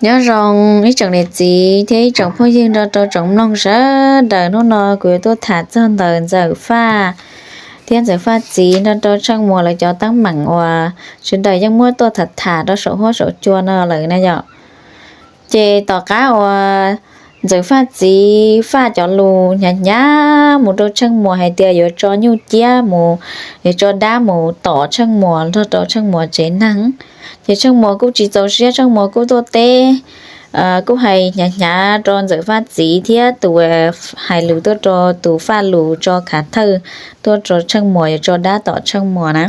Nyob zoo ib tsoom niam txiv thiab ib tsoom phooj ywg nrog rau tsoom mloog sawv daws. Hnub no kuv yuav tuaj tham txog ntawm Ntxawm Faj thiab Ntxawm Faj txiv nrog rau Tsheej Muas lawv cov teeb meem uas sawv daws yeej muab tuaj tham tham rau saum huab saum cua no lawm na yom. Ces tom qab uas Ntxawm Faj txiv faj cov lus hnyav hnyav mus rau Tsheej Muas hais tias yuav tso nyuj ciab mus, yuav tso dab mus tom Tsheej Muas nrog rau Tsheej Muas tsev neeg, ces Tsheej Muas kuj tsis txaus siab, Tsheej Muas kuj tuaj teb, kuj hais hnyav hnyav rau Ntxawm Faj txiv thiab tus hais lus tuaj rau tus faj lus tso khav thawj tuaj rau Tsheej Muas yuav tso dab tom Tsheej Muas na.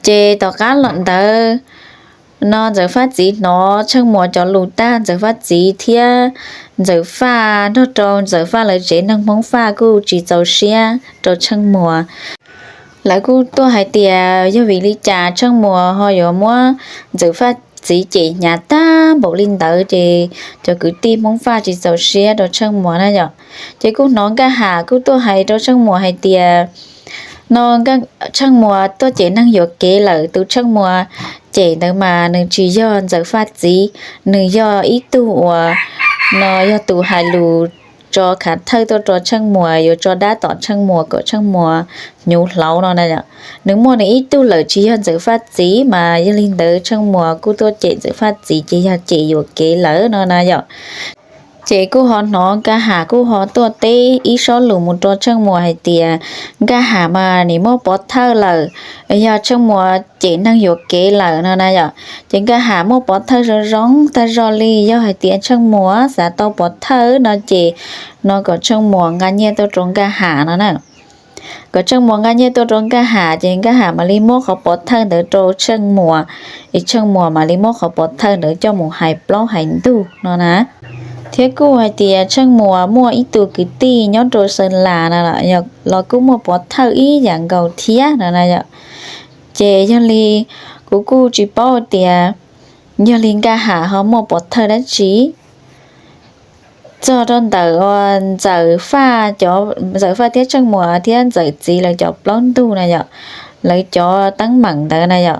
Ces tom qab los ntawd no Ntxawm Faj txiv hnov Tsheej Muas cov lus tag, Ntxawm Faj txiv thiab Ntxawm Faj nrog rau Ntxawm Faj lawv tsev neeg Hmoob Faj kuj tsis txaus siab rau Tsheej Muas. Lawv kuj tuaj hais tias yog vim li cas Tsheej Muas ho yuav muab Ntxawm Faj txiv cem hnyav tag npaum li ntawd, ces cov kwv tij Hmoob Faj tsis txaus siab rau Tsheej Muas na yom. Ces kuj hnov Nkaj Ham kuj tuaj hais rau Tsheej Muas hais tias no Tsheej Muas tuaj cem neeg yuam kev lawm, tus Tsheej Muas cem ntawd mas nws tsis yog Ntxawm Faj txiv, nws yog ib tug uas no yog tus hais lus tso khav thawj tuaj rau Tsheej Muas yuav tso dab tom Tsheej Muas kom Tsheej Muas hnyuv hlauv no na. Nws muaj nws ib tug lawm, tsis yog Ntxawm Faj txiv, mas yog li ntawd Tsheej Muas kuj tuaj cem Ntxawm Faj txiv ces yog cem yuam kev lawm no na yom. Ces kuj ho hnov Nkaj Ham kuj ho tuaj teb ib sob lus mus rau Tsheej Muas hais tias Nkaj Ham mas nim muaj pov thawj lawm, yog Tsheej Muas cem neeg yuam kev lawm no na yom. Ces Nkaj Ham muaj pov thawj zoo zoo tag zog li, yog hais tias Tsheej Muas xav tau pov thawj no ces no kom Tsheej Muas nqa nyiaj tuaj rau Nkaj Ham no na. Kom Tsheej Muas nqa nyiaj tuaj rau Nkaj Ham ces Nkaj Ham mam li muab qhov pov thawj ntawd rau Tsheej Muas, es Tsheej Muas mam li muab qhov pov thawj ntawd coj mus hais plaub hais ntug no na. Thiab kuj hais tias Tsheej Muas muaj ib tug kwv tij nyob rau Xeeb Las no los kuj muaj pov thawj ib yam nkaus thiab no na yom. Ces yog li kuv kuj tsis paub tias yog li Nkaj Ham ho muaj pov thawj dab tsi. Txog rau ntawm Ntxawm Faj, Ntxawm Faj thiab Tsheej Muas thiab Ntxawm txiv lawv cov plaub ntug na yom, lawv cov teeb meem ntawd na yom,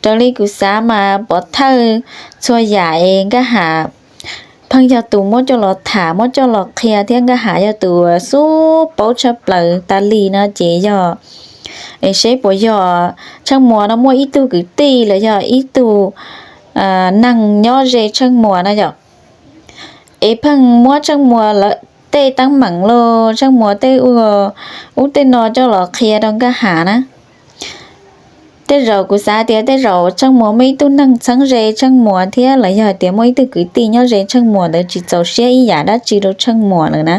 raws li kuv xav mas pov thawj txhua yam es Nkaj Ham pheej yog tus muab coj los tham, muab coj los qhia thiab Nkaj Ham yog tus xub paub tshaj plaws tas li no ces yog es seb puas yog Tsheej Muas no muaj ib tug kwv tij los yog ib tug neeg nyob ze Tsheej Muas na yom, es pheej muab Tsheej Muas lawv tej teeb meem los Tsheej Muas tej ub tej no coj los qhia rau Nkaj Ham na. Tej zaum kuv xav tias tej zaum Tsheej Muas muaj ib tug neeg txheeb ze Tsheej Muas thiab los yog tias muaj ib tug kwv tij nyob ze Tsheej Muas ntawd tsis txaus siab ib yam dab tsi rau Tsheej Muas lawm na,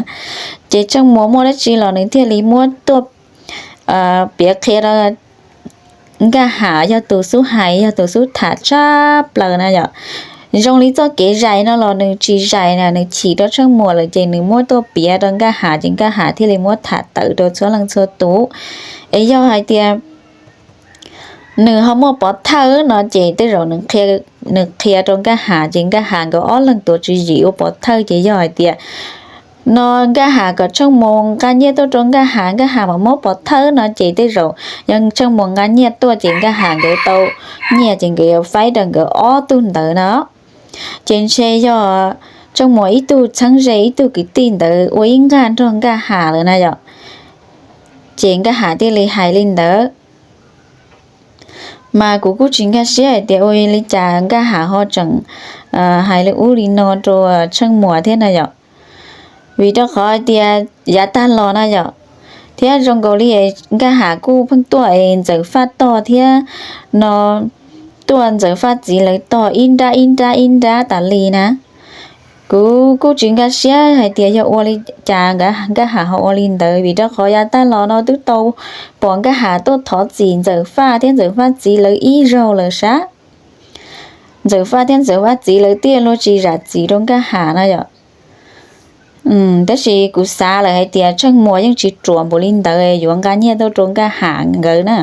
ces Tsheej Muas muaj dab tsi los nws thiaj li muab tuaj piav qhia rau Nkaj Ham yog tus xub hais, yog tus xub tham tshaj plaws na yom. Zoo li txoj kev zais no los nws tsis zais na, nws chim rau Tsheej Muas lawm ces nws muab tuaj piav rau Nkaj Ham ces Nkaj Ham thiaj li muab tham tawm rau txhua leej txhua tus. Es yog hais tias nws ho muaj pov thawj no ces tej zaum nws qhia rau Nkaj Ham ces Nkaj Ham nkawd ob leeg tuav tswv yim ua pov thawj ces yog hais tias no Nkaj Ham kom Tsheej Muas nqa nyiaj tuaj rau Nkaj Ham, Nkaj Ham mam muab pov thawj no ces tej zaum yog Tsheej Muas nqa nyiaj tuaj ces Nkaj Ham nkawd tau nyiaj ces nkawd yuav faib rau nkawd ob tug ntawd no. Ces ntshe yog Tsheej Muas ib tug txheeb ze ib tug kwv tij ntawd ua ib nqag nrog Nkaj Ham lawm na yom. Ces Nkaj Ham thiaj li hais li ntawd. Mas kuv kuj tsis nkag siab hais tias ua li cas Nkaj Ham ho tseem hais li ub li no rau Tsheej Muas thiab na yom. Vim rau qhov hais tias yav tag los na yom, thiab zoo nkaus li Nkaj Ham kuj pheej tuaj es Ntxawm Faj tog thiab no tuaj Ntxawm Faj txiv lawv tog ib nrab ib nrab ib nrab tas li na. Kuv kuj tsis nkag siab hais tias yog ua li cas Nkaj Ham ho ua li ntawd, vim rau qhov yav tag los no twb tau pom Nkaj Ham tuaj thov txim Ntxawm Faj thiab Ntxawm Faj txiv lawv ib zaug lawm sab. Ntxawm Faj thiab Ntxawm Faj txiv lawv thiaj luag tsis zam txim rau Nkaj Ham na yom. Tab sis kuv xav lawm hais tias Tsheej Muas yeej tsis ruam npaum li ntawd yuav nqa nyiaj tuaj rau Nkaj Ham nkawd na.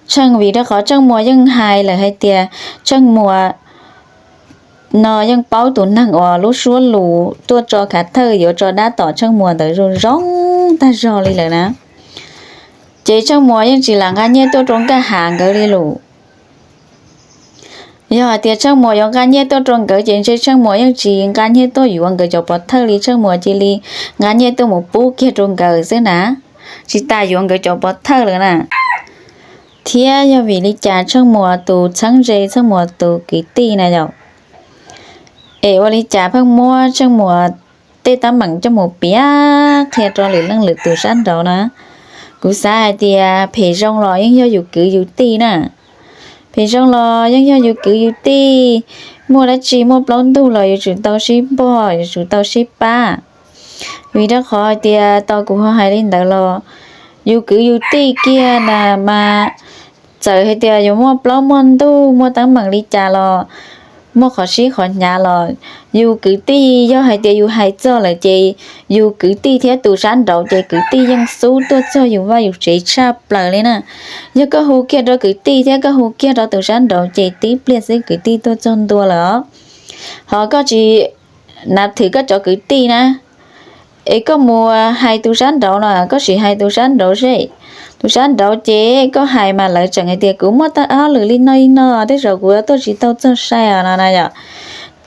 Tsheej, vim rau qhov Tsheej Muas yeej hais lawm hais tias Tsheej Muas no yeej paub tus neeg uas lub suab lus tuaj tso khav thawj yuav tso dab tom Tsheej Muas ntawd zoo zoo tag zog li lawm na. Ces Tsheej Muas yeej tsis lam nqa nyiaj tuaj rau Nkaj Ham nkawd li lus. Yog hais tias Tsheej Muas yuav nqa nyiaj tuaj rau nkawd ces ntshe Tsheej Muas yeej tsis nqa nyiaj tuaj yuav nkawd cov pov thawj li, Tsheej Muas cia li nqa nyiaj tuaj mus pub kiag rau nkawd xwb na, tsis tas yuav nkawd cov pov thawj lawm na. Thiab yog vim li cas Tsheej Muas tus txheeb ze, Tsheej Muas tus kwv tij na yom, es ua li cas pheej muab Tsheej Muas tej teeb meem coj mus piav qhia rau lwm leej lwm tus sab nraud na? Kuv xav hais tias phem zoo los yeej yog yus kwv yus tij na. Phem zoo los yeej yog yus kwv yus tij, muaj dab tsi muaj plaub ntug los yuav tsum tau sib npog, yuav tsum tau sib pab. Vim rau qhov hais tias tau kuv ho hais li ntawd los yus kwv yus tij kiag na mas txawm hais tias yuav muaj plaub muaj ntug muaj teeb meem li cas los muaj qhov sib qhov hnyav los yus kwv tij yog hais tias yus hais txog lawm ces yus kwv tij thiab tus sab nraud ces kwv tij yeej xub tuaj txog yus vaj yus tsev tshaj plaws li na. Yog koj hu kiag rau kwv tij thiab koj hu kiag rau tus sab nraud ces tib pliag xwb kwv tij tuaj txog ntua lawm os. Ho koj tsis nav thwm koj cov kwv tij na, es koj mus hais tus sab nraud no, koj sim hais tus sab nraud seb, tus sab nraud ces koj hais mas lawv tseem hais tias kuv muaj ob lwm li no li no, tej zaum kuv yuav tuaj tsis tau txog sai os no na yom.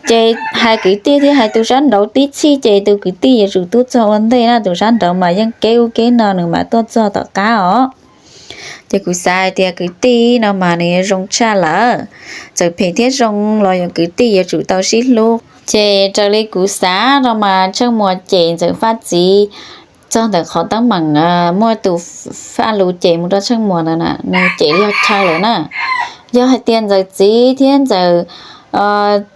Ces hais kwv tij thiab hais tus sab nraud tib txhij ces tus kwv tij yuav tsum tuaj txog ua ntej na, tus sab nraud mas yeej keb ub keb no nws mam tuaj txog tom qab os. Ces kuv xav hais tias kwv tij no mas nws yuav zoo tshaj lawm, txawm phem thiab zoo los yog kwv tij yuav tsum tau sib hlub. Ces raws li kuv xav no mas Tsheej Muas cem Ntxawm Faj txiv txog ntawm qhov teeb meem muaj tus Faj Lus cem mus rau Tsheej Muas na, nws cem yog chaw lawm na. Yog hais tias Ntxawm txiv thiab Ntxawm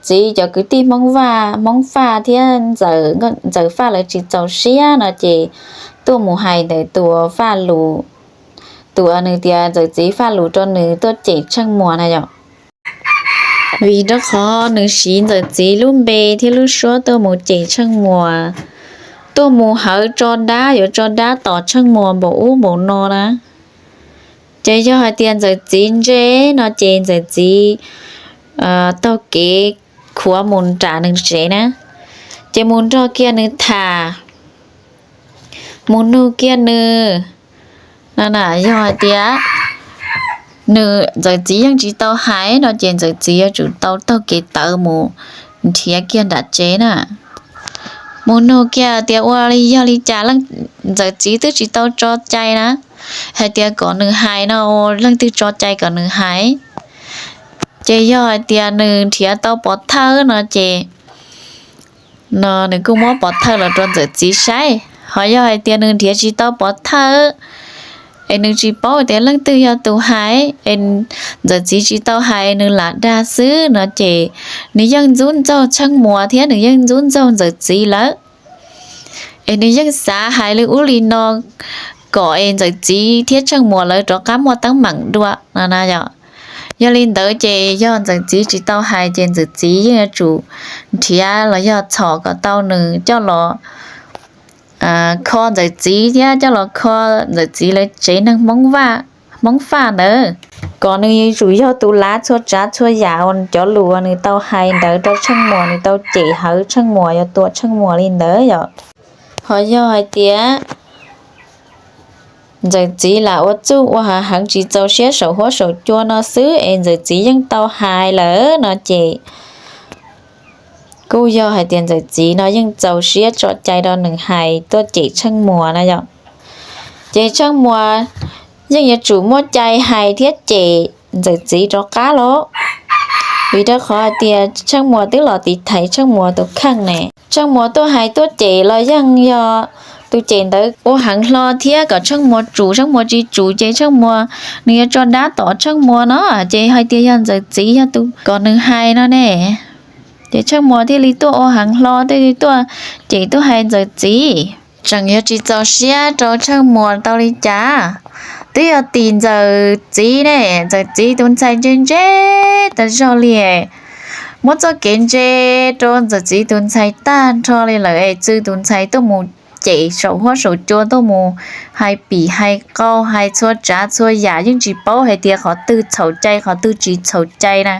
txiv cov kwv tij Hmoob Vaj, Hmoob Faj thiab Ntxawm Faj lawv tsis txaus siab no ces tuaj mus hais ntawm tus Faj Lus, tus nws tias Ntxawm txiv Faj Lus rau nws tuaj cem Tsheej Muas na yom. Vim rau qhov nws siv Ntxawm txiv lub npe thiab lub suab tuaj mus cem Tsheej Muas, tuaj mus hawv tso dab, yuav tso dab tom Tsheej Muas npaum ub npaum no na. Ces yog hais tias Ntxawm txiv ntse no ces Ntxawm txiv taug kev khuav mus nram nws tsev na, ces mus nrog kiag nws tham, mus nug kiag nws. Yog hais tias nws, Ntxawm txiv yeej tsis tau hais no ces Ntxawm txiv yuav tsum tau taug kev tawv mus nrhiav kiag nram tsev na. Mus nug kiag tias ua li yog li cas, Ntxawm txiv twb tsis tau tso cai na, hais tias kom nws hais no, leej twg tso cai kom nws hais. Ces yog hais tias nws nrhiav tau pov thawj no ces no nws kuj muab pov thawj los rau Ntxawm txiv saib. Ho yog hais tias nws nrhiav tsis tau pov thawj, es nws tsis paub tias leej twg yog tus hais, es Ntxawm txiv tsis tau hais, nws lam dag xwb no ces nws yeej ntxub ntxaug Tsheej Muas thiab nws yeej ntxub ntxaug Ntxawm txiv lawm. Es nws yeej xav hais li ub li no kom es Ntxawm txiv thiab Tsheej Muas lawv rov qab muaj teeb meem dua no na yom. Yog li ntawd ces yog Ntxawm txiv tsis tau hais ces Ntxawm txiv yeej yuav tsum nrhiav los yog txhom kom tau nws coj los kho Ntxawm txiv thiab coj los kho Ntxawm txiv lawv tsev neeg Hmoob Faj ntawd, kom nws yuav tsum yog tus lav txhua tsav txhua yam uas cov lus uas nws tau hais ntawd rau Tsheej Muas, nws tau cem hawv Tsheej Muas, yuav tua Tsheej Muas li ntawd yom. Ho yog hais tias Ntxawm txiv lam ua txuj ua hav heev tsis txaus siab saum huab saum cua no xwb es Ntxawm txiv yeej tau hais lawm no ces kuj yog hais tias Ntxawm txiv no yeej txaus siab tso cai rau nws hais tuaj cem Tsheej Muas na yom. Ces Tsheej Muas yeej yuav tsum muaj cai hais thiab cem Ntxawm txiv rov qab los, vim rau qhov hais tias Tsheej Muas twb los tiv thaiv Tsheej Muas tus kheej ne. Tsheej Muas tuaj hais tuaj cem los yeej yog tus cem ntawd ua heev hlo thiab kom Tsheej Muas tsum, Tsheej Muas tsis tsum ces Tsheej Muas nws yuav tso dab tom Tsheej Muas no, ces hais tias yog Ntxawm txiv yog tus kom nws hais no ne. Ces Tsheej Muas thiaj li tuaj ua heev hlo, thiaj li tuaj cem tuaj hais Ntxawm txiv. Tseem yuav tsis txaus siab rau Tsheej Muas tau li cas, twb yog tim Ntxawm txiv ne, Ntxawm txiv tus ntxhais ntse ntse tas zog li, muab txoj kev ntse rau Ntxawm txiv tus ntxhais tag nrho li lawm es txwv tus ntxhais tuaj mus cem saum huab saum cua, tuaj mus hais pim hais qau, hais txhua tsav txhua yam, yeej tsis paub hais tias qhov twg txhaum cai qhov twg tsis txhaum cai na,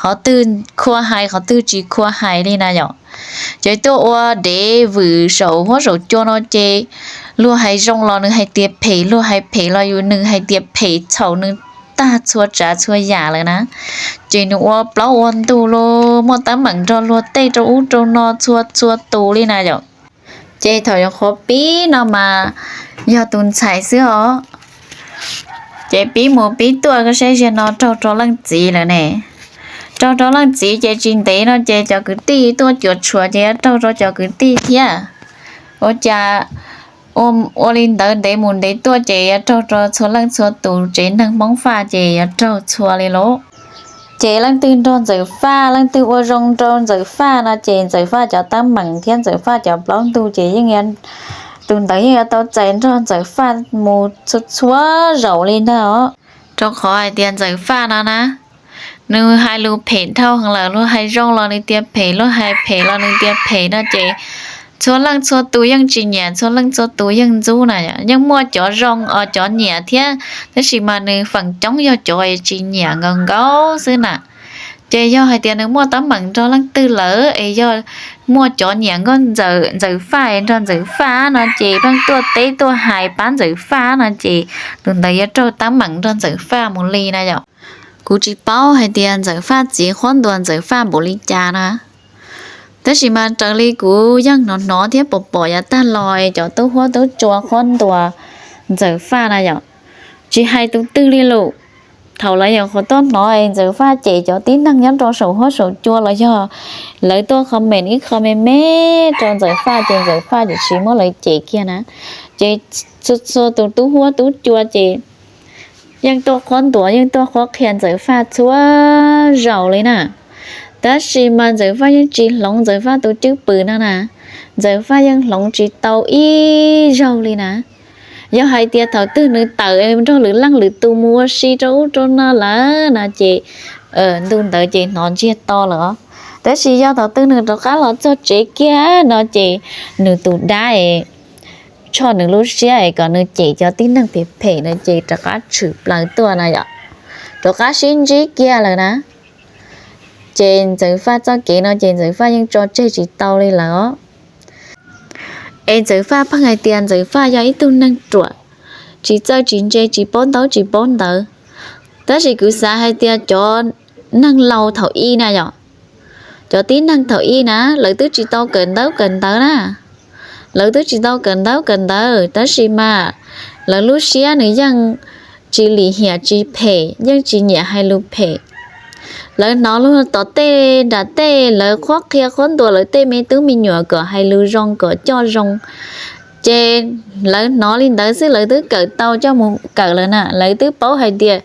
qhov twg khua hais qhov twg tsis khua hais li na yom. Ces tuaj ua dev vwm saum huab saum cua no ces luag hais zoo los nws hais tias phem, luag hais phem los yus nws hais tias phem, txhaum nws tag txhua tsav txhua yam lawm na. Ces nws ua plaub ua ntug los muaj teeb meem nrog luag tej rau ub rau no txhua txhua tus li na yom. Ces thaum yog qhov pib no mas yog tus ntxhais xwb os. Ces pib mus pib tuaj koj saib ziag no raug rau leej txiv lawm ne. Raug rau leej txiv ces tsis ntev no ces cov kwv tij tuaj cuam tshuam ces yuav raug rau cov kwv tij thiab. Ua cas ua li ntawd ntev mus ntev tuaj ces yuav raug rau txhua leej txhua tus tsev neeg Hmoob Faj ces yuav raug txhua li lauj. Ces leej twg nrog Ntxawm Faj, leej twg ua zoo rau Ntxawm Faj no ces Ntxawm Faj cov teeb meem thiab Ntxawm Faj cov plaub ntug ces yeej, tus ntawd yeej yuav tau txais nrog Ntxawm Faj mus txhua txhua zaus li ntag os. Rau qhov hais tias Ntxawm Faj no na, nws hais lus phem dhau heev lawm, luag hais zoo los nws tias phem, luag hais phem los nws tias phem no ces txhua leej txhua tus yeej tsis nyiam, txhua leej txhua tus yeej ntxub na. Yeej muaj cov zoo os cov nyiam thiab, tab sis mas nws feem coob yog cov tsis nyiam nkaus nkaus xwb na. Ces yog hais tias nws muaj teeb meem nrog leej twg lawm es yog muaj cov nyiam nkauj Ntxawm, Ntxawm Faj es nrog Ntxawm Faj no ces pheej tuaj teb tuaj hais pab Ntxawm Faj no ces tus ntawd yuav raug teeb meem nrog Ntxawm Faj mus li na yom. Kuv tsis paub hais tias Ntxawm Faj txiv qhuab ntuas Ntxawm Faj npaum li cas na. Tab sis mas raws li kuv yeej hnov hnov thiab pom pom yav tag los cov tub huab tub cua qhuab ntuas Ntxawm Faj na yom, tsis hais tus twg li lus. Thaum lawv nyuam qhuav tuaj hnov Ntxawm Faj cem cov tib neeg nyob rau saum huab saum cua los yog lawv tuaj comment ib qho me me rau Ntxawm Faj ces Ntxawm Faj tsis muab lawv cem kiag na. Ces txhua tus tub huab tub cua ces yeej tuaj qhuab ntuas yeej tuaj qhuab qhia Ntxawm Faj txhua zaus li na. Tab sis mas Ntxawm Faj yeej tsis hloov Ntxawm Faj tus cwj pwm no na. Ntxawm Faj yeej hloov tsis tau ib zaug li na. Yog hais tias thaum twg nws tawm nrog lwm leej lwm tus mus ua si rau ub rau no lawm no ces ntu ntawd ces hnov ntsiag to lawm os. Tab sis yog thaum twg nws rov qab los txog tsev kiag no ces nws tus dab es tshoj nws lub siab es kom nws cem cov tib neeg phem phem no ces rov qab tshwm plaws tuaj na yom, rov qab sib ntsib kiag lawm na. Ces Ntxawm Faj txoj kev no ces Ntxawm Faj yeej tso tseg tsis tau li lawm os. Es Ntxawm Faj pheej hais tias Ntxawm Faj yog ib tug neeg ruam, tsis txawj tsis ntse, tsis paub ntaub tsis paub ntawv. Tab sis kuv xav hais tias cov neeg laus thaum ub na yom, cov tib neeg thaum ub na lawv twb tsis tau kawm ntaub kawm ntawv na. Lawv twb tsis tau kawm ntaub kawm ntawv tab sis mas lawv lub siab nws yeej tsis lim hiam tsis phem, yeej tsis nyiam hais lus phem. Lawv hnov luag tom tej nram tej lawv qhuab qhia qhuab ntuas lawv tej me tub me nyuam kom hais lus zoo kom coj zoo, ces lawv hnov li ntawd xwb lawv twb kawm tau coj mus kawm lawm na. Lawv twb paub hais tias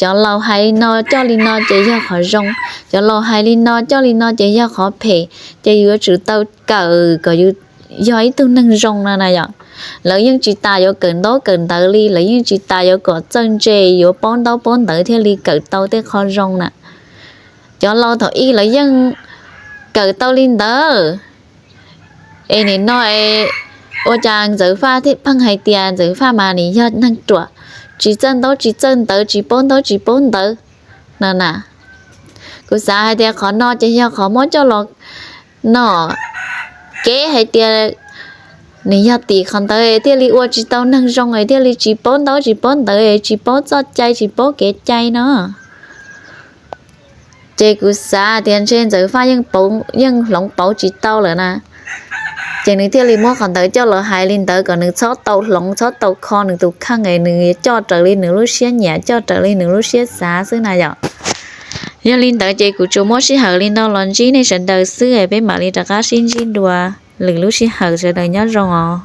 cov laus hais li no coj li no ces yog qhov zoo, cov laus hais li no coj li no ces yog qhov phem, ces yus yuav tsum tau kawm kom yus yog ib tug neeg zoo no na yom. Lawv yeej tsis tas yuav kawm ntaub kawm ntawv li, lawv yeej tsis tas yuav kom txawj ntse, yuav paub ntaub paub ntawv thiaj li kawm tau tej qho zoo na. Cov laus thaum ub lawv yeej kawm tau li ntawd. Es nim no ua cas Ntxawm Faj pheej hais tias Ntxawm Faj mas nws yog neeg ruam, tsis txawj ntaub tsis txawj ntawv, tsis paub ntaub tsis paub ntawv no na. Kuv xav hais tias qhov no ces yog qhov muab coj los no kev hais tias nws yog tim qhov ntawd thiaj li ua tsis tau neeg zoo es thiaj li tsis paub ntaub tsis paub ntawv, tsis paub txoj cai tsis paub kev cai no. Ces kuv xav tias ntshe Ntxawm Faj yeej hloov pauv tsis tau lawm na. Ces nws thiaj li muab qhov ntawd coj los hais li ntawd kom nws txhob tau hloov txhob tau kho nws tus kheej es nws coj raws li nws lub siab nyiam coj raws li nws lub siab xav xwb na yom. Yog li ntawd ces kuv tsuas muab sij hawm li no los ntsib nej sawv daws xwb es peb mam li rov qab sib ntsib dua lwm lub sij hawm, sawv daws nyob zoo os.